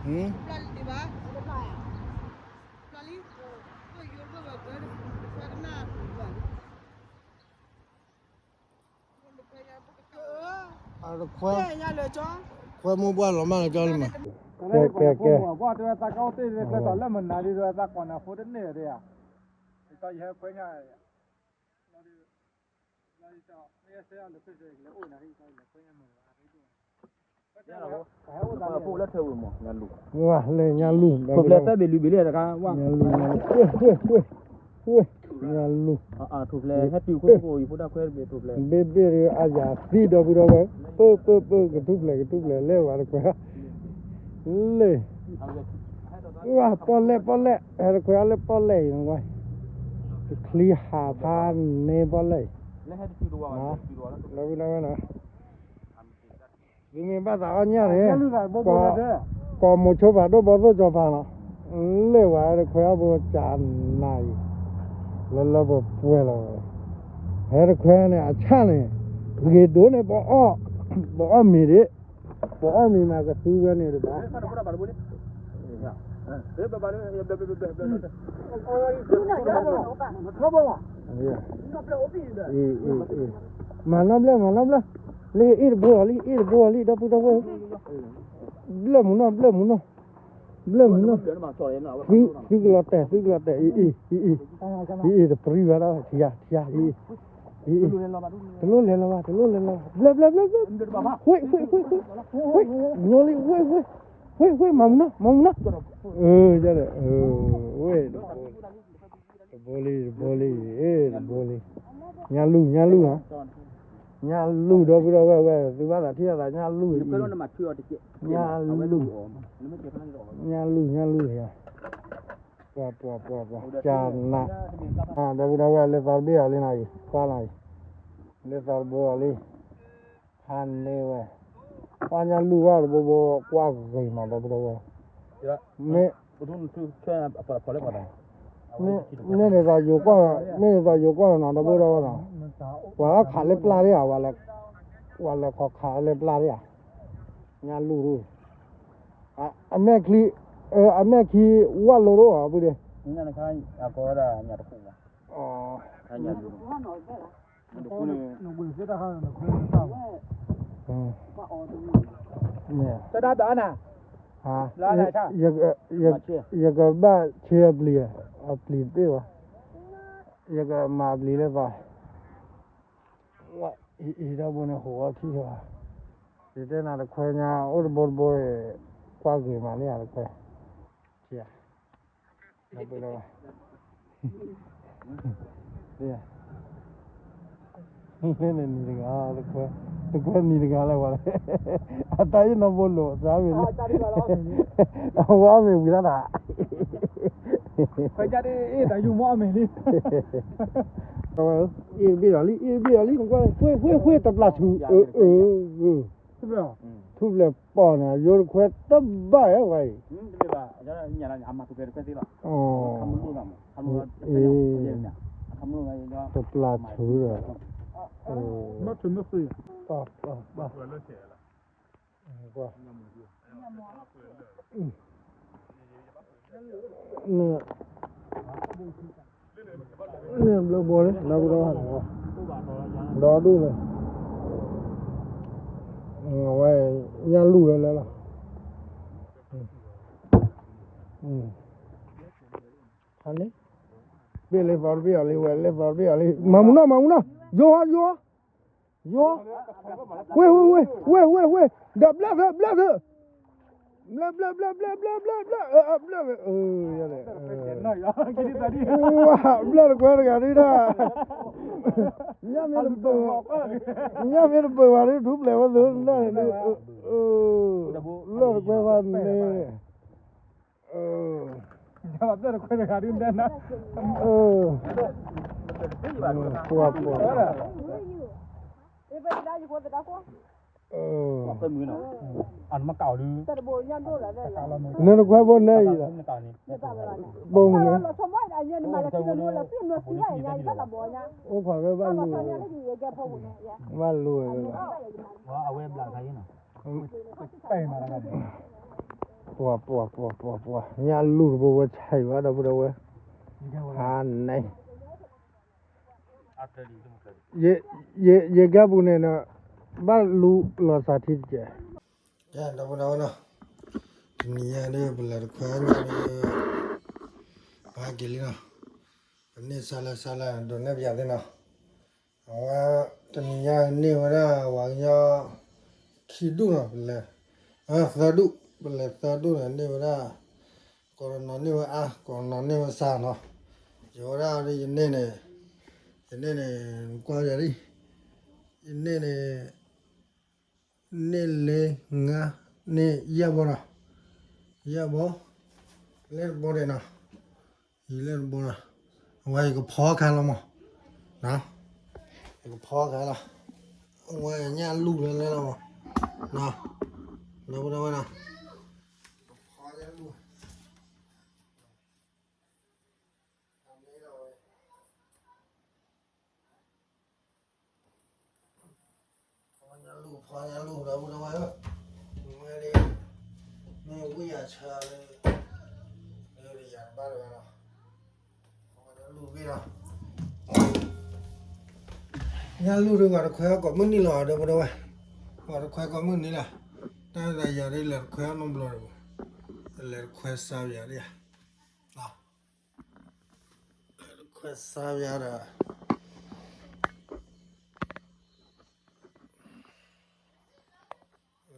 ဟမ် ခွဲမုၢ်ပှၢ်လီၤမၢ်လီၤကၠီလံမး, ကဲ ကဲ ကဲ, လၢညါလူၢ်, ညါလူၢ်, ညါလူၢ်, ဘ့ၣ်ဘ့ၣ်ဒီးအယၤသံဒီပုၢ်ဒီဝဲၢ်, ပၢပၢပၢ ကထူၣ်ဖျဲးကထူၣ်ဖျဲး လဲၤဝဲတခွဲး, လဲၤ, ပီၣ်လဲၣ်, ပီၣ်လဲၣ်, ဟဲတခွဲးအီၤလၢပီၣ်လဲၣ်အံၤ, တချံဟးဖးန့ၢ်ပီၣ်လဲၣ်အံၤ, ဒီပုၢ်ဒီဝဲၢ်နီၤ သုမ့ၢ်ဘၣ်သးအီၣ်ညၣ်န့ၣ်, ကိးမိၤဆိဖးဒိၣ်ဘီသိၣ်ကၠီၤဖးနီၤ, လဲၤဝဲတခွဲးအီၤဖိကနၤအံၤ, လၢလၢပှဲၤပှဲၤလီၤ, ဟဲတခွဲးန့ၣ် အဆၣ်န့ၣ်, ဂ့ၤဒိၣ်န့ၣ်, ပအီၣ်မ့ၤဒၣ်, ပအီၣ်မ့ၤမးကသူဝဲန့ၣ်တဘၣ် မၤနီၣ်ဘျဲၣ် မၤနီၣ်ဘျဲၣ်, လၢအ့ၣ်တဘိအီၤလံ အ့ၣ်တဘိအီၤလံ ဒီပုၢ်ဒီဝဲၢ်, ဘျၢၣ်မုၢ်နီၢ် ဘျၢၣ်မုၢ်နီၢ် ဘျၢၣ်မုၢ်နီၢ်, သုကလီၤတဲာ် သုကလီၤတဲာ် အ့ၣ် အ့ၣ် အ့ၣ် အ့ၣ် တပရံဘၣ်ဒီး ထံယၤ ထံယၤ အ့ၣ် အ့ၣ် တလိၣ်လဲၤလီၤဘၣ် တလိၣ်လဲၤလီၤဘၣ် ဘျၢၣ် ဘျၢၣ် ဘျၢၣ် ဘျၢၣ် ဝ့ၢ် ဝ့ၢ် ဝ့ၢ် ဝ့ၢ် ညီလံ ဝ့ၢ် ဝ့ၢ် ဝ့ၢ် မၤမုၢ်နီၢ် မၤမုၢ်နီၢ်, အၢ ဝ့ၢ် တဘိလံ တဘိလံ တဘိလံ, ညၣ်လူၢ် ညၣ်လူၢ်ဧါ, ညၣ်လူၢ် ဒီပုၢ်ဒီဝဲၢ် ဝဲ သုဘၣ်သးထံၣ်အသး ညၣ်လူၢ်အံၤ, ညၣ်လူၢ်, ညၣ်လူၢ် ညၣ်လူၢ်ဧါ, ပှၤ ပှၤ ပှၤ ပှၤ ကနး, ဒီပုၢ်ဒီဝဲၢ် လၢသီတဘ့ၣ်အီၤလံနီၤအံၤ ကွၢ်နီၤအံၤ, လၢသီတဘိအီၤလံ, ဖးန့ၢ်ဝဲ, ကွၢ်ညၣ်လူၢ်ဝဲတဘိဘိ ကွၢ်ဂ့ၤမး ဒီပုၢ်ဒီဝဲၢ်, မ့ၢ် မ့ၢ်န့ၣ်သးယိၤကွၢ်, မ့ၢ်န့ၣ်သးယိၤကွၢ်နီၤ ဒီပုၢ်ဒီဝဲၢ်နီၤ, ပှၤခးလၢပျၢ်ဒၣ်ဧါ, ပှၤလဲၤခီခးလၢပျၢ်ဒၣ်ဧါ, ညၣ်လူၢ်ဒၣ်, အမဲာ်ချံ, အမဲာ်ခံ ဝၣ်လိတအိၣ်ဧါ ပုၢ်ဒ့, တၢ်ဒၣ်တၢ်နၤ, ယကဘၣ်ဆ့အပျံၤ, အပျံၤတဘ့ၣ်ဘၣ်, ယကမၤပျံၤလၢသီ, အံၤ အံၤ တၢ်ဘိန့ၣ် ဟိးအီထံၣ်လီၤ, ယတဲနၤတခွဲညါ အိၣ်တဘိတဘိ, ကွၢ်ဂ့ၤမးန့ၣ်ဧါတခွဲ, ထံဧါ, ဒီပုၢ်ဒီဝဲၢ် လၢန့ၣ်နံၤတဂၤ တခွဲ, တခွဲနံၤတဂၤလၢၤဝဲ, အတၢ်အ့ၣ်နီၢ်ဘိလိာ် သးမ့ၢ်လၢ အဝဲအီၣ်မ့ၤဝံၤလီၤတၢ်, ခွဲညါဒ်အ့ၣ်တၢ်ယူၢ်မီၢ်အီၣ်မ့ၤလံ, အဝဲ အ့ၣ်တဘ့ၣ်ဒီးလံ အ့ၣ်တဘ့ၣ်ဒီးလံ နကွၢ် ဝ့ၢ် ဝ့ၢ် ဝ့ၢ် တပျၢ်ဆူ, အၢ အၢ ထူၣ်ဖျဲးပီၢ်န့ၣ် ယိတခွဲတဘၣ်ဝဲအံၤ, တပျၢ်ဆူဒီး, ပှၤ ပှၤ ပှၤ န့ၣ်ဘျီဘိလံ ဒီပုၢ်ဒီဝဲၢ်, ဒီဒူၣ်န့ၣ်, အဝဲ ညၣ်လူၢ်ဝဲလၢလီၤ, ဖးန့ၣ်, ဘ့ၣ်လၢသီတဘ့ၣ်အီၤလံ ဝဲလၢသီတဘ့ၣ်အီၤလံ မၤမုာ်နီၢ် မၤမုာ်နီၢ် ယိၤ ယိၤ ယိၤ, ဝ့ၢ် ဝ့ၢ် ဝ့ၢ် ဒီးဘျၢၣ်သၢ ဘျၢၣ်သၢ, ဘျၢၣ် ဘျၢၣ် ဘျၢၣ် ဘျၢၣ် ဘျၢၣ် ဘျၢၣ် ဘျၢၣ် ဘျၢၣ်တကွဲတဂၤဒုဒၣ်, ညၣ်မ့ၢ်တပၢၢ်, ညၣ်မ့ၢ်တပၢၢ်ဘၣ်ဒု ထူၣ်ဖျဲးဝဲသ့ၣ်န့ၣ်ဒု, ဘျၢၣ်တကွဲဘၣ်န့ၣ်, ပှၤ ပှၤ နတခွဲဘိနဲအံၤလီၤ, ဘိမုၢ်န့ၣ်, အိၣ်ခိးဝဲဘၣ်လိၤ, ဘၣ်လိၤဝဲလီၤ, အဝဲဘျးခါအံၤနီၤ, ပဲမး ပှၤ ပှၤ ပှၤ ပှၤ ပှၤ ညၣ်လူၢ်တဘိဝဲဆံးဘၣ် ဒီပုၢ်ဒီဝဲၢ်, ဟါန့ၣ်, ယဂဲၤပူၤန့ၣ်ဒီး ဘၣ်လူလီၤသးထံတကဲး, ဒီပုၢ်ဒီဝဲၢ်နီၤ, တနံၤညါဒီး ပလဲၤတခွဲညါဒီး ပဟဲက့ၤလံနီၤ, ပန့ၢ်စါလၢစါလၢ ဒိးနဲၣ်ပယၤသ့ၣ်နီၤ, အဝဲ တနံၤညါန့ၢ်ဝဲဒၣ် ပှၤကညီ ခံဒူၣ်နီၤ, ပလဲၤ သၢဒူၣ်, ပလဲၤသၢဒူၣ်န့ၣ် န့ၢ်ဝဲဒၣ် ကိးနီၤန့ၢ်ဝဲအါ, ကိးနီၤန့ၢ်ဝဲစါနီၤ, ယဝဲဒၣ်ဒီးယန့ၢ်န့ၣ်, ယန့ၢ်န့ၣ် ကွၢ်ယၤလံ, ယန့ၢ်န့ၣ် န့ၢ်လၢငါ န့ၢ်ယဲၢ်ဘီနီၤ, ယဲၢ်ဘီ, လၢတဘီဒဲးနီၤ, ယလၢတဘီနီၤ, အဝဲယကဖီခါလီၤမး, ယကဖီခါလီၤ, အဝဲညၣ်လူၢ်လၢလၢလီၤမး, ဒီပုၢ်ဒီဝဲၢ်နီၤ, ကဖီညၣ်လူၢ် ဖီညၣ်လူၢ် ဖီညၣ်လူၢ် ဒီပုၢ်ဒီဝဲၢ်ဧၢ, မ့ၢ်ဝံယၤဆၢလၢ လၢယၤတဘၣ်တဝဲလီၤ, ဖီညၣ်လူၢ်ဘ့ၣ်လီၤ, ညၣ်လူၢ်ဒီးပှၤတခွဲကိးမုၢ်နံၤလီၤ ဒီပုၢ်ဒီဝဲၢ်, ပှၤတခွဲကိးမုၢ်နံၤလီၤ, တၢ်ဒ်ယၤဒ်လဲၤတခွဲအီၣ်နီတဘျီဒီး, လဲၤတခွဲစါယၤဒ်ယၤ ခွဲစါယၤဒီး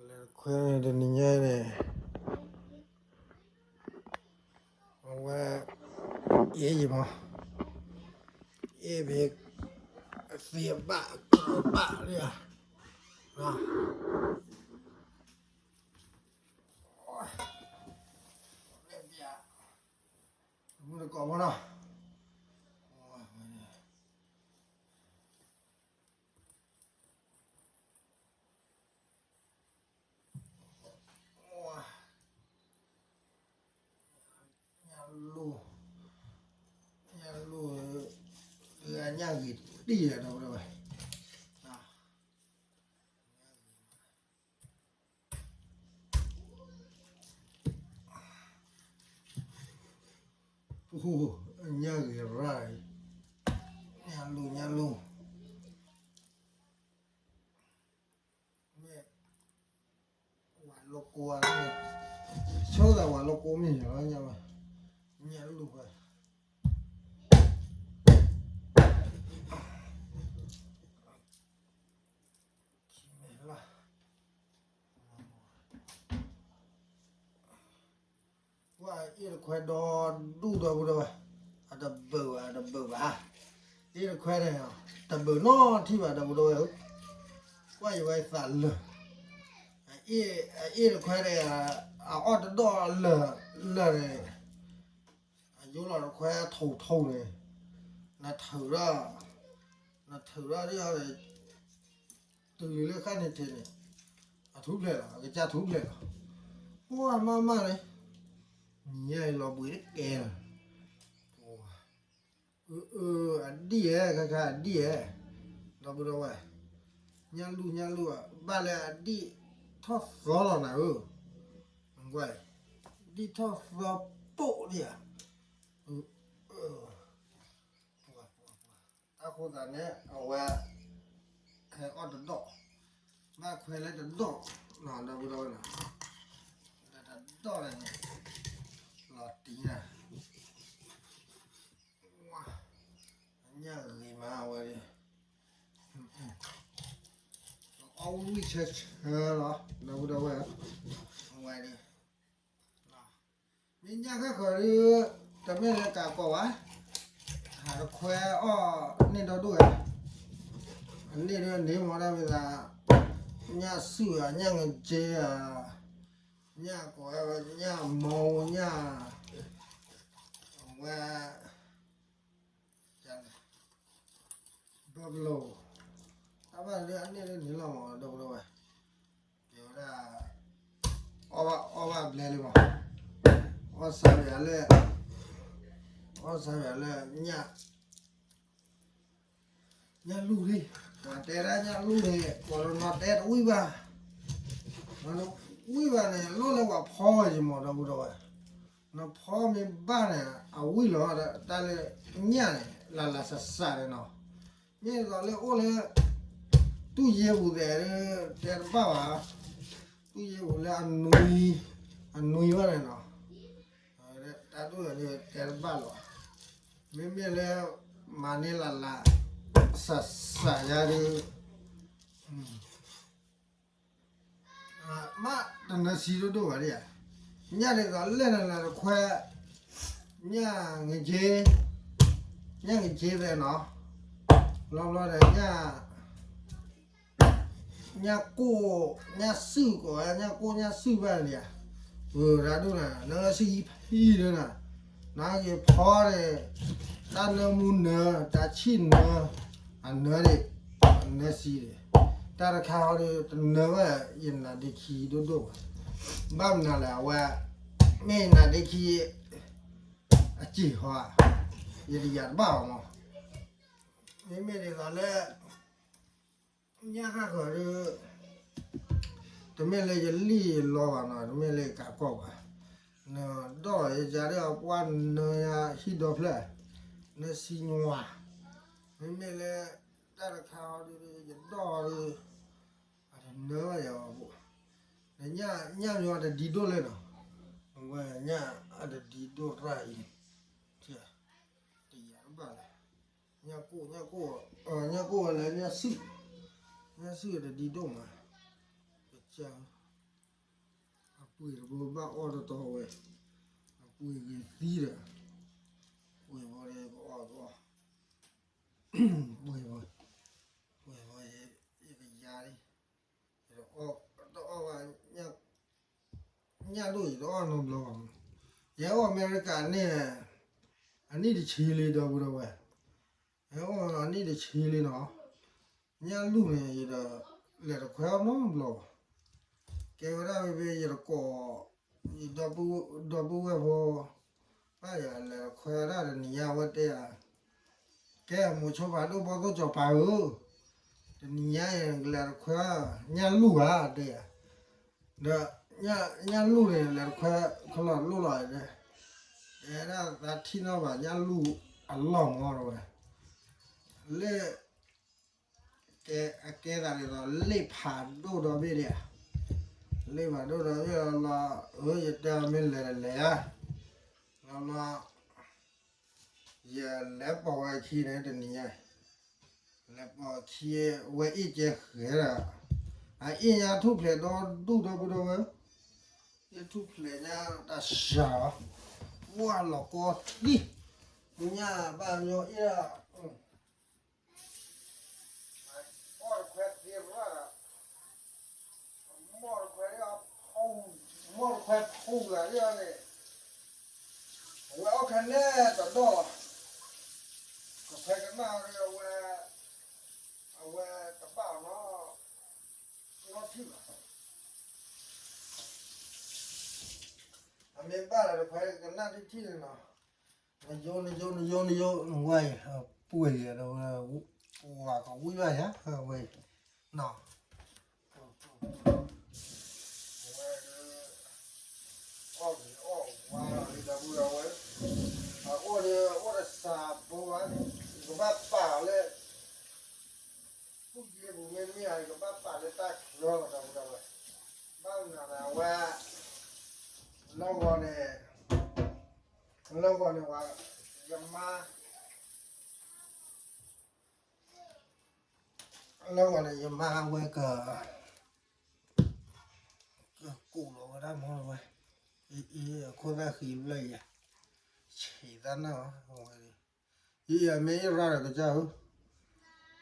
လဲၤခွဲတနံၤညါန့ၣ် အဝဲ အ့ၣ်ယမး အ့ၣ်ဖဲ သ့ဘၣ်ကဘၣ်လံဧါ မုၢ်တကိးမနီၤ ညၣ်လူၢ် ညၣ်လူၢ် ညၣ်ဂ့ၤတံၢ်ဒီးဝဲ ညၣ်ဂ့ၤရၣ် ညၣ်လူၢ် ညၣ်လူၢ် မ့ၢ် ဝၤလိကိန့ၣ် ဆိသးဝၤလိကိမ့ၢ်လီၤ ညၣ်လူၢ် ကွၢ်အ့ၣ်တခွဲဒီဒူၣ်ဒီပုၢ်ဒီဝဲၢ် အတဘၢၣ်ဘၣ် အတဘၢၣ်ဘၣ် အ့ၣ်တခွဲန့ၣ် တဘၢၣ်နီတထံၣ်ဘၣ် ဒီပုၢ်ဒီဝဲၢ်ဧၢ ကွၢ်ယဝဲသးလၢာ် အအ့ၣ်တခွဲန့ၣ် အအီၣ်တဒီၣ်လၢာ်လၢာ်န့ၣ် အယိလီၤတခွဲထိၣ်ထိၣ်န့ၣ် နထုးထီၣ် နထုးထီၣ်ဒ်အံၤ တုၤလၢဃၣ်န့ၣ်ထံးန့ၣ် အထူၣ်ဖျဲးလီၤ အကစၢ်ထူၣ်ဖျဲးလီၤ ပှၤမၤမၤန့ၣ် နံၤညါအံၤလီၤဘှံးတကဲလီၤ အၢ အဒံၣ်ဧဲ ခါခါအဒံၣ်ဧဲ ဒီပုၢ်ဒီဝဲၢ် ညၣ်လူၢ် ညၣ်လူၢ် ဘၣ်လၢအဒံၣ်ထီၣ်သီလီၤနၤဧၢ ကွၢ် ဒံၣ်ထီၣ်သီပိာ်ဒံးဧါ အဃိသတးန့ၣ် အဝဲ ဟဲအီၣ်တဒီၣ် ဘၣ်ခွဲးလၢတဒီၣ်နီၤ ဒီပုၢ်ဒီဝဲၢ်နီၤ တဒီၣ်န့ၣ် လီၤတံၢ်နၤ ဝါ ညၣ်ဂ့ၤမးဝဲဒၣ် အီၣ်ဝံၣ်ဆၢဆၢလီၤ ဒီပုၢ်ဒီဝဲၢ် ဝဲဒၣ် မ့ၢ်ညၣ်ခါဃီၤဒုး တမ့ၢ်လၢကးကီးဘၣ် ဟးတခွဲအီၣ်န့ၢ်ဒီဒူၣ်ဧါ အန့ၢ်ဒုးန့ၢ်မီၤဒၣ်မ့ၢ်သး ညၣ်စုၣ်ဧါ ညၣ်ငက့ဧါ ညၣ်ကိးဝဲ ညၣ်မီၤ ညၣ် ဝဲ buffalo တၢ်ဘၣ်လၢအန့ၢ် လၢန့ၣ်လီၤမး ဒီပုၢ်ဒီဝဲၢ် တဲဝဲဒၣ် အီၣ်ဘၣ် အီၣ်ဘၣ်ဘျဲလံမး အီၣ်စါယၤလၢ အီၣ်စါယၤလၢ ညၣ် ညၣ်လူၢ်လံ ပှၤတဲဒၣ်ညၣ်လူၢ်န့ၣ် ပှၤတနီၤတဲတဝံၣ်ဘၣ် မ့ၢ် ဝံၣ်ဘၣ်န့ၣ် လိၣ်လၢပှၤဖီဝဲယမီၤဒီပုၢ်ဒီဝဲၢ်, နဖီမ့ၢ်ဘၣ်န့ၣ် အဝံၣ်လီၤတၢ်လၢညၣ်န့ၣ် လၢ်လၢ်စးစးန့ၣ်နီၤ, မ့ၢ်သိးလၢအိၣ်လၢ တူၢ်ယ့ၢ်ပူၤသဲး တဲတဘၣ်ဘၣ်, တူၢ်ယ့ၢ်ပူၤလၢအနွံ, အနွံဘၣ်န့ၣ်နီၤ, တၢ်တူၢ်ယ့ၢ်တဲတဘၣ်လီၤ, မ့မ့ၢ်လၢ မၤန့ၢ်လၢ်လၢ် စးစးယါဒီး မ့ၢ်တနၢၤဆံဒိၣ်ဒိၣ်ဘၣ်ဒ်ဧါ, ညၣ်ဒ်သိးလဲၣ်နလဲၤတခွဲ, ညၣ်ငက့, ညၣ်ငက့သဲးနီၤ, လီၤဘျီဒီး ညၣ်ကိၣ်, ညၣ်စုၣ်ကိးဝဲ ညၣ်ကိၣ်ညၣ်စုၣ်ဘၣ်န့ၣ်ဧါ, ပှၤဒိၣ်န့ၣ် နဆံဟံၣ်ဖံဒၣ်န့ၣ်, နက့ၤဖီန့ၣ်, တၢ်နၢမူနၢ, တၢ်ဆံၣ်နၢ, အနၢန့ၣ်, အနၢဆံန့ၣ်, တၢ်တခါဟီဒီး တနၢဘၣ် ယနါဒ့ခံဒိၣ်ဒိၣ်ဘၣ်, ဘၣ်မနုၤလဲၣ် အဝဲ, မ့ၢ်ယနါဒ့ခံ အစ့ၢ်ဟီ, ယတယာ်တဘၣ်ဘၣ်မး, မ့မ့ၢ်ဒ်သိးလၢ ညၣ်ဃၣ်ဃၢၤဒီး, တမ့ၢ်လၢယလံၣ်ယလီဘၣ်နီၤ, တမ့ၢ်လၢယကးကီၢ်ဘၣ်, နဒီၣ်ယၤဒီးအပှၢ်နၢယၤဟံၣ်ဒီဖျၢၣ်, နစံညွၤ, မ့မ့ၢ်လၢ တၢ်တခါအီၤဒီး ယဒီၣ်ဒီး, အတနၢဘၣ်ယၤဘၣ်, ညၣ်မ့ၢ်အီၤတဒံဒိၣ်လဲၣ်နီၤ, အဝဲညၣ်အတဒံဒိၣ်တၢ်အံၤ, တယာ်တဘၣ်လဲၣ်, ညၣ်ကိၣ်, ညၣ်ကိၣ်, ညၣ်ကိၣ်ဝဲလၢညၣ်စုၣ်, ညၣ်စုၣ်တဒံဒိၣ်မး, ကစၢ်, အပှ့ၤတဘိဘၣ်အီၣ်တတီဝဲ, အပှ့ၤဂ့ၤသံဒီး, ပှ့ၤဘိဒီးကအီၣ်ကအီၣ်, ပှ့ၤဘိ, ပှ့ၤဘိ, ယကယၤလံ, ယတအီၣ်ဘၣ်, ညၣ်ဒိၣ်ယတအီၣ်နီတဘျီဘၣ်, ယဟဲအိၣ်အမဲရကၤန့ၣ်, အနံၣ်တဆံလံ ဒီပုၢ်ဒီဝဲၢ်, ဟဲအိၣ်အနံၣ်တဆံလံနီၤ, ညၣ်လူၢ်န့ၣ် ယတလဲၤတခွဲအီၣ်နီတဘျီဘၣ်, ကဲဝဲဒၣ်ဖဲဖဲယတကိး, ယဒီပုၢ်ဝဲၢ်ဖိ, ဘၣ်ယၤလဲၤတခွဲဒၣ်တနံၤညါဝဲတဲယၤ, ကဲမိၤဆိဖးဒိၣ်ဘီၣ်သိၣ်စီၤပၤဧၢ, တနံၤညါအံၤကလဲၤတခွဲ, ညၣ်လူၢ်ဧါတဲယၤ, ဒီး, ညၣ်လူၢ်န့ၣ် လဲၤတခွဲ, ခီလီၤလိၣ်လီၤ, အဲဒၣ်သးထံၣ်နီၣ်ဘၣ်ညၣ်လူၢ်အလီၢ်မီၤတဝဲ, လၢ ကဲအကဲသးဒ်သိး လ့ၣ်ဖးဒိၣ်ဒီဘ့ၣ်ဒံးဧါ, လ့ၣ်ဖးဒိၣ်ဒီဘ့ၣ်လီၤလီၤ, အၢ ယတဲအီၤမ့ၢ်လဲၤတလဲၤဧါ, လီၤလီၤ, ယလဲၤပိာ်ဝဲခံန့ၣ်တနံၤညါ, လဲၤပိာ်ခံ, ဝဲအ့ၣ်ကဲဃဲၤဒီး, အအ့ၣ်ညါထူၣ်ဖျဲးဒီဒူၣ်ဒီပုၢ်ဒီဝဲၢ်, အ့ၣ်ထူၣ်ဖျဲးညါတၢ်စှၤလီၤ, ပှၢ်လီၤကီသံ, ညၣ်ဘၣ်ညီအ့ၣ် အီၣ်တခွဲသ့ရၣ်ဒီး, မီၢ်တခွဲ, မီၢ်တခွဲထူၣ်လၢဒ်အီၤန့ၣ်, အဝဲအီၣ်ခဲနဲၣ်တဒီၣ်လီၤ, ကဖဲကနၣ်ဒီးအဝဲ, အဝဲတဘၣ်အီၤနီၤ, နီထံၣ်ဘၣ်, အမ့ၢ်ဘၣ်လၢတခွဲကနၣ်ထံၣ်ထံၣ်န့ၣ်နီၤ, နယိနယိနယိနယိနဝဲအံၤ, ပှ့ၤယၤဒီးဝဲ, ဝၤကဝံၣ်ဘၣ်ယၤဝဲအံၤ, နီၤ, ဝဲ, အီၣ်ဂ့ၤအီၣ်ဝါလီၤလံဒီပုၢ်ဒီဝဲၢ်, အအိၣ်ဒီးအိၣ်တစးဘိဘၣ်, ယကဘၣ်ပာ်လၢ ပူၣ်ယ့ပူၤမ့မ့ၢ်ဧါ, ယကဘၣ်ပာ်လၢတၢ်ချၢလီၤဒီပုၢ်ဒီဝဲၢ်, ဘၣ်မနုၤလဲၣ်အဝဲ, လၢဂီၤန့ၣ်, လၢဂီၤန့ၣ်ဝဲ, ယမါ လၢဂီၤန့ၣ် ယမါဝဲက, ကကိးလီၤဝဲဒၣ်မီၢ်ဝဲ, အံၤအံၤအခိၣ်သၣ်ဃံဘျၢၣ်ယၤ, ဆံးသၣ်နၢ်အဝဲ, အံၤအမ့ၢ်အ့ၣ်ရၣ်ဒီးကစၢ်ဧ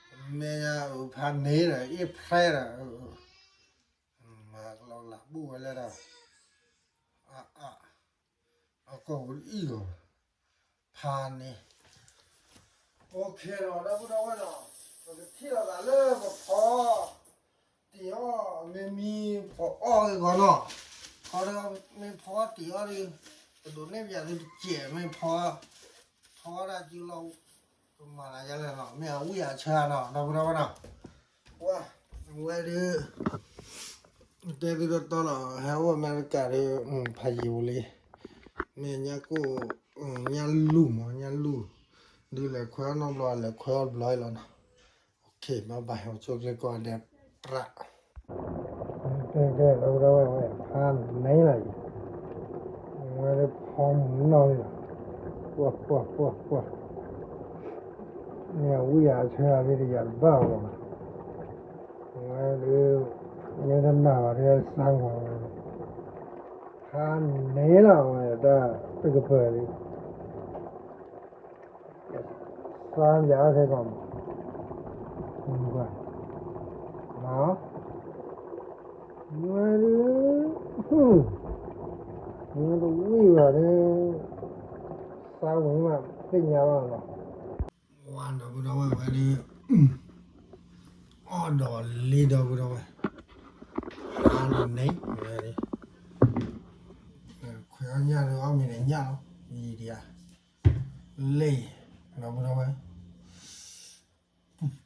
ၢ, မ့ၢ်ယၤဖးန့ၣ်ဒီး အ့ၣ်ဖျဲဒီး, မၤကလီၤလးဘူၣ်ဝဲလဲၣ်ဒီး, အ, အ, အကိာ်ပူၤအံၣ်ဂီၤ, ဖးန့ၣ်, အိၣ်ခ့လီၤဒီပုၢ်ဒီဝဲၢ်နီၤ, ပကထံၣ်လိာ်သးလၢပဖီ, တ့ၢ်အီၣ်မ့မ့ၢ်ဖီအီၣ်ဂ့ၤဂီၤနီၤ, ဖီဒီးမ့ၢ်ဖီတ့ၢ်အီၣ်ဒီး, ပဒိးန့ၢ်ပယၤသုတစဲးမ့ၢ်ဖီ, ဖီဒၣ်စုလီၤ, ပမၤလၢယလဲၣ်နီၤ, မ့ၢ်အဝံၣ်အဆၢနီၤ ဒီပုၢ်ဒီဝဲၢ်နီၤ, ဝဲဒုး တဲသုတီတီလီၤ ဟဲအိၣ်အမဲရကၤဒီး ဖးယံာ်ပူၤလံ, မ့ၢ်ညါကိၣ် ညါလူၢ်မး ညါလူၢ်, ဒုးလဲၤခွဲးအီၣ်နီတဘျီ လဲၤခွဲးအီၣ်တဘျီအံၤလီၤနီၤ, ဘၣ်ဘၣ် ဟဲအိၣ်ဆိကျ့ကိးဂၤဒဲးပြး တဲတဲလီၤဝဲဒၣ်ဝဲ ဖးန့ၢ်လီၤအံၤ, ဝဲဒၣ်ဖီမုၢ်နီၢ်လံလီၤ, ပှၢ်ပှၢ်ပှၢ်ပှၢ်, မ့ၢ်အဝံၣ်အဆၢအဒၣ်တယၤတဘၣ်လီၤ, ဝဲဒၣ် မ့ၢ်တနာ်ဘၣ်ဒီးစါဝဲ, ဖးန့ၢ်လီၤဝဲဒၣ်တကပၤလံ စါယၤခဲကီးမး, မ့ၢ်ဒ် မ့ၢ်တဝံၣ်ဘၣ်ဒီး စါဝံၤမး သ့ၣ်ညါဘၣ်လီၤ, ဝါဒီပုၢ်ဒီဝဲၢ်ဝဲဒၣ် အီၣ်ဒီးလံဒီပုၢ်ဒီဝဲၢ်, ဖးန့ၢ်ဝဲဒၣ် ခွဲးအီၣ်ညၣ်ဒီးအီၣ်မ့ၤဒီးညၣ်လီၤ, ယံၤဒံးဧါ, လ့ၣ် ဒီ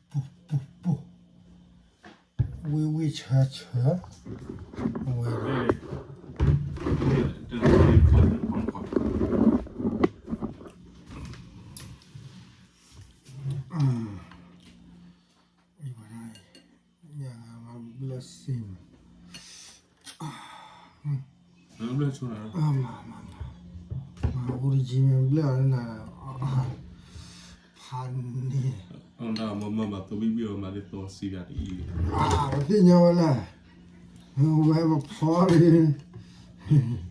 ပုၢ်ဒီဝဲၢ် ပူၤပူၤပူၤပူၤ, ဝံၣ်ဝံၣ်ဆၢဆၢ, ဝဲ blessing, မၤ မၤ မၤ မၤ အိၣ်တကံမ့ၢ်ဘျဲၣ်အီၤလၢနၤ, ဖးန့ၢ်, မၤ မၤ မၤ မၤ သဘံၣ်ဘံၣ်အီၤ မၤဒ်သိးစံးဘၣ်တအံၤ, ပသ့ၣ်ညါဝဲလၢ, ဝဲပဖီလံ,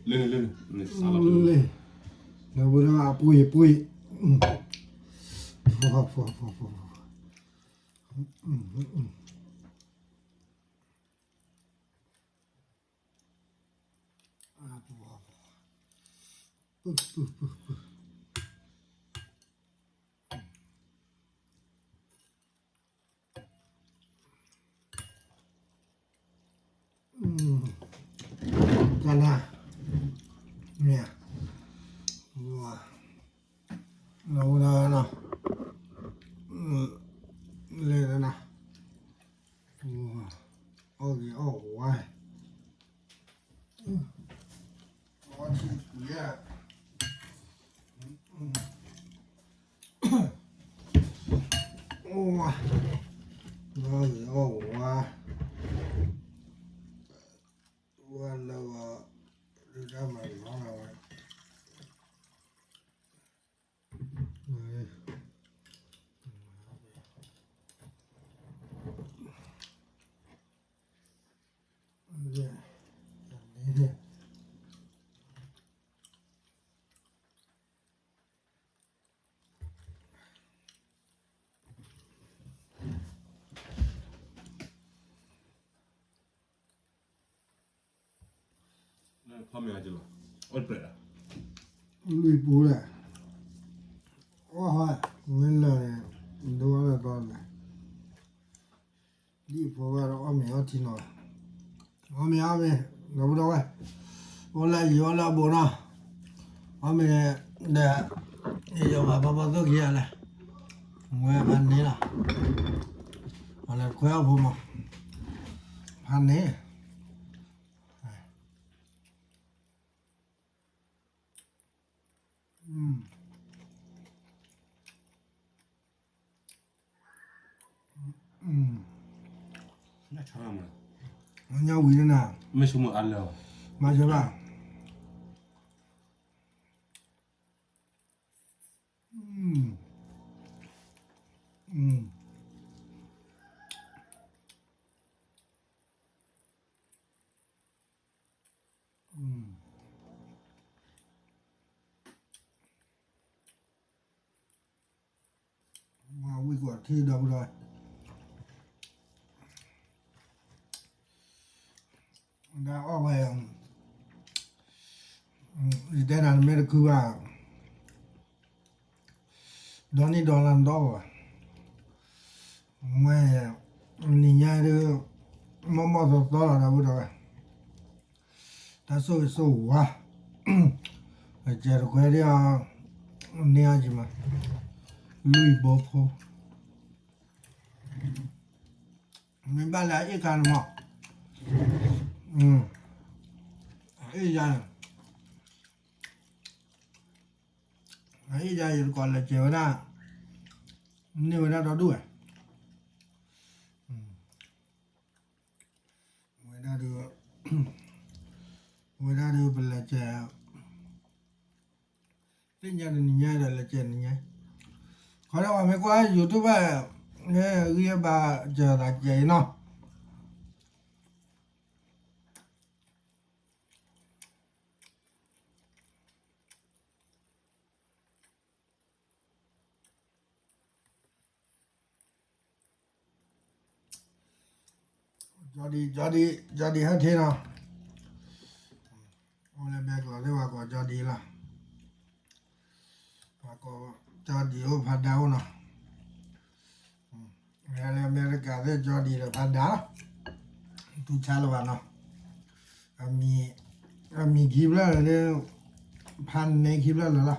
လၢ လၢ လၢ လၢ ပှ့ၤ ပှ့ၤ, ဖီ ဖီ ဖီ ဖီ ဖီ တၢ်နၤ, မ့ၢ်, လီၤဝဲဒၣ်, လဲၤနၤ, အီၣ်ဂ့ၤအီၣ်ဝါ အီၣ်ဂ့ၤအီၣ်ဝါ, ဝါလၢအီၤ, ဒုၣ်ဒါမၤလီၤလီၤဝဲ.လွံၢ်ပူၤလၢ, အီၣ်ဟါ, မ့ၢ်လၢာ်န့ၣ်, ဒိအီၣ်လၢာ်တီန့ၣ်, ဒ်ဖိဘၣ်ဒီးအီၣ်မ့ၤအီထံနီၤ, အီၣ်မ့ၤအီၣ်မ့ၤ, ဒီပုၢ်ဒီဝဲၢ်, အိၣ်လၢယံၤအီၣ်လၢအဘူးနီၤ, အီၣ်မ့ၤ, ဒီး, ယမၤဖီဖီသိၣ်ခံဂၤလဲၣ်, ဝဲဖးန့ၢ်လီၤ, အလဲၤခွဲးအီၣ်ဖိမး, ဖးန့ၢ် ညါဝံၤန့ၣ်နၤ, မၤစၢၤဘၣ်. Wow, ဝံၣ်ကွၢ်ထံဒီပုၢ်ဒီဝဲၢ်, ဒ်အီၣ်ဝဲ, ယတဲနၤနမ့ၢ်တခုဘၣ်, ဒီနံၣ်ဒီလါနတအီၣ်ဘၣ်, မ့ၢ်, နံၤညါဒုး, မီၢ်မီၢ်သီသီလီၤဒီပုၢ်ဒီဝဲၢ် တၢ်ဆိၣ်ဂ့ၤဆိၣ်ဝါ, အစဲးတခွဲဒ်အီၤ, န့ၢ်အီၤက့ၤမး, လွံၢ်ဘိဖိ, မ့ၢ်ဘၣ်လၢအအ့ၣ်ခါန့ၣ်မး, အ့ၣ်ယၤ, အ့ၣ်ယၤ ယတကိးလဲၤစဲးဝဲဒၣ်, န့ၢ်ဝဲဒၣ်ဒီဒူၣ်ဝဲ, ဝဲဒၣ်ဒုး, ဝဲဒၣ်ဒုးပလဲၤစဲး, သ့ၣ်ညါတနံၤညါဒီးလဲၤစဲးနံၤညါ, ခီဒၣ်ဝဲမ့ၢ်ကွၢ် YouTube ဘၣ်, ဂံၢ်ဘါစၢၤသးစဲးအံၤနီၤ. ကၠီဒံ, ကၠီဒံ, ကၠီဒံဟဲထံနီၤ, အိၣ်လၢဘဲကျိးသ့ၣ်ဝဲကိးကၠီဒံလီၤ, ပှၤကိးကၠီဒံအိၣ်ဖးဒါအိၣ်နီၤ, လၢအမဲရကၤသ့ၣ်ကၠီဒံဒီးဖးဒါလီၤ, တူၢ်ဆါလၢၤဘၣ်နီၤ, အမံၤခံဖျၢၣ်လၢ, ဖးန့ၢ်ခံဖျၢၣ်လၢၤလီ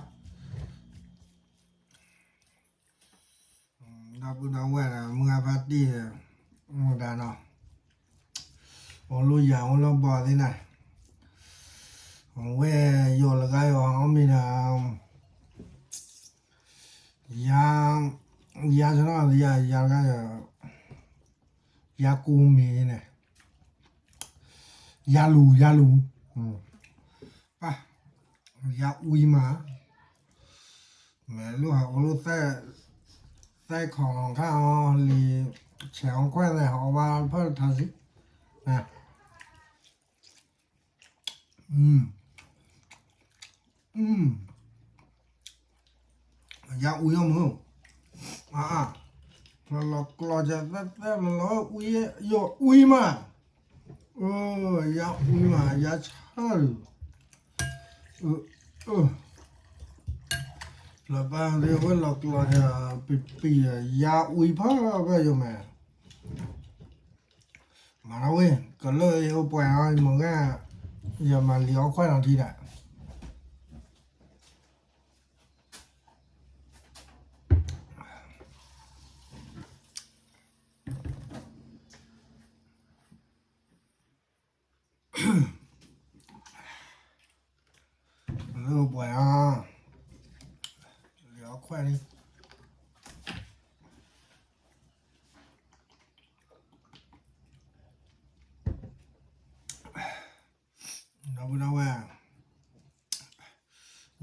ၤ. ဒီပုၢ်ဒီဝဲၢ်ဒီး မုၢ်ဂၤဖါတံၢ်, မူဒါနီၤ, အိၣ်လၢယၤအိၣ်လၢဘီသ့ၣ်န့ၣ်, အဝဲယိၤလၢဂၤယိၤအီၣ်မ့ၤဒီး, ယၤ, ယၤဆနီၤ ယၤ, ယၤတဂၤ, ယၤကူမ့ၤန့ၣ်, ယၤလူၤ ယၤလူၤ, ပၢ်, ယၤဝံၤမး, မ့ၢ်လိၣ်ဟးအိၣ်လိၣ်သဲ, သဲခီၣ်ခါအီၤလံ, ဆဲးအီၣ်ခွဲၣ်သဲးဟးအီၣ်ဘၣ်ဖၢၣ်တထါစံ, ယၤဝံၤအီၤမုၢ်, လီၤကျီၤကသဲသဲလီၤလီၤ, ယၤဝံၤမး, ယၤဝံၤမး ယၤဆၢ, လၢပၢ်သ့ၣ်ဝဲလီၤကျီၤကပံၤပံၤ, ယၤဝံၤဖၢၣ်ဖၢၣ်ယိၤမဲာ် မၤထီၣ်ဝဲ, ကလၢာ်အံၤအိၣ်ပှဲၤအီၤမ့ၢ်ဂ့ၤ, ယမၤလံာ်အီၣ်ခွဲၣ်နီၤထံဒၣ်, လၢပှဲၤအီၤ, လံာ်အီၣ်ခွဲၣ်လံ. ဒီပုၢ်ဒီဝဲၢ်,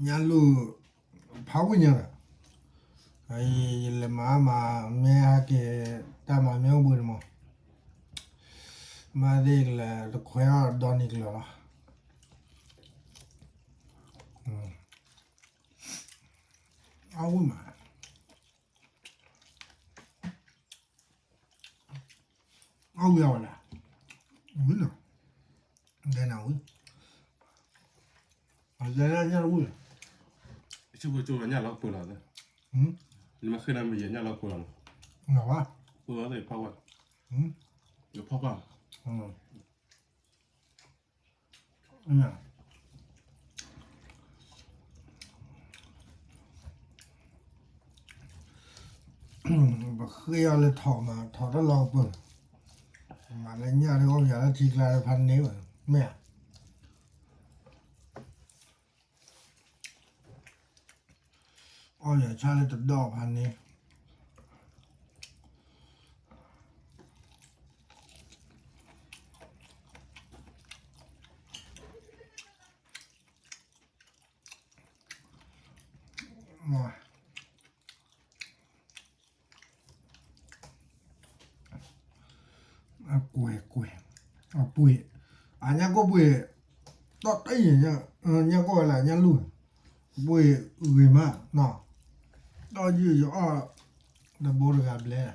ညါလူၤ, ဖးဝံၣ်ညါဒီး, ယလဲၤမၤမၤ, မ့ၢ်ဟဲက့ၤ, တၢ်မၤမ့ၢ်အိၣ်ဘှံးန့ၣ်မး, မၤသ့ၣ်ကလဲၤတခွဲအီၣ်ဒီနံၤကလၢာ်လီၤ. အဝံၣ်မး အဝံၣ်အဝဲဒၣ်, ဝံၣ်နီၤ, ဒဲနၤဝံၣ်, အယဲညၣ်တဝံၣ်, ယဆိကမိၣ်ညၣ်လီၤပှဲၤလီၤ, ယမ့ၢ်ဃ့နၤမ့ၢ်ယဲညၣ်လီၤပှဲၤလီၤ, ပှဲၤလီၤသ့ၣ်ဖးဝဲ, ယဖးပၢ် ပဃ့အီၤလၢထိးမး ထိးတလီၤပှဲၤ, မၤလၢညၣ်လၢအီၣ်ယၤလၢထံကျါလၢဖးန့ၢ်ဘၣ်, မ့ၢ်ဧါ. အီၣ်ယၤဆၣ်လၢတဒီးဖးန့ၢ် အကွဲၢ်ကွဲၢ်, အပှ့ၤ, အညၣ်ကိၢ်ပှ့ၤ, တီၢ်တယံာ်, ညၣ်ကိၢ်ဝဲလၢညၣ်လူၢ်, ပှ့ၤဂ့ၤမး, တီၢ်ယုၢ်ယအီၣ်, တဘိတဂၤဘျဲၣ်,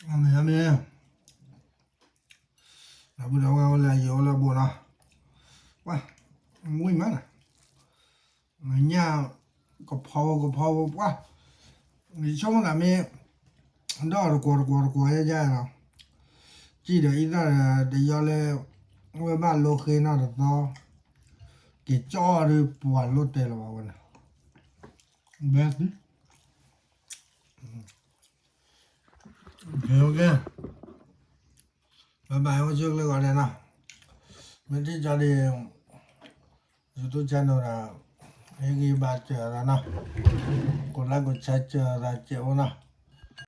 အမ့ၢ်အမ့ၢ် ဒီပုၢ်ဒီဝဲၢ်အိၣ်လၢယအိၣ်လၢအဘူးနီၤ, ပှၤ, ဝံၣ်မးနီၤ, ညၣ်ကဖီဖိကဖီဖိပှၤ, ယဆိကမိၣ်သးမ့ၢ်, ဒီးတကွီၤတကွီၤတကွီၤယဲယဲနီၤ, စံၣ်ဒီးအံသၣ်ဒီးတယီလၢ, ဝဲဘၣ်လိဃ့နီတသီ, က့ၤကၠီဒုးပှၤလိတဲလီၤဘၣ်ဝဲန့ၣ်, ဘဲသံ, ဘၣ်ဘၣ် အိၣ်ဆူၣ်အိၣ်ချ့ကိးဂၤဒဲးနီၤ, မ့ၢ်ထံၣ်ကီဒံး YouTube channel ဒီး ဟ့ၣ်ဂံၢ်ဘါစၢၤသးနီၤ, ကိးlikeကိးshareစၢၤသးစဲးဖိနီၤ,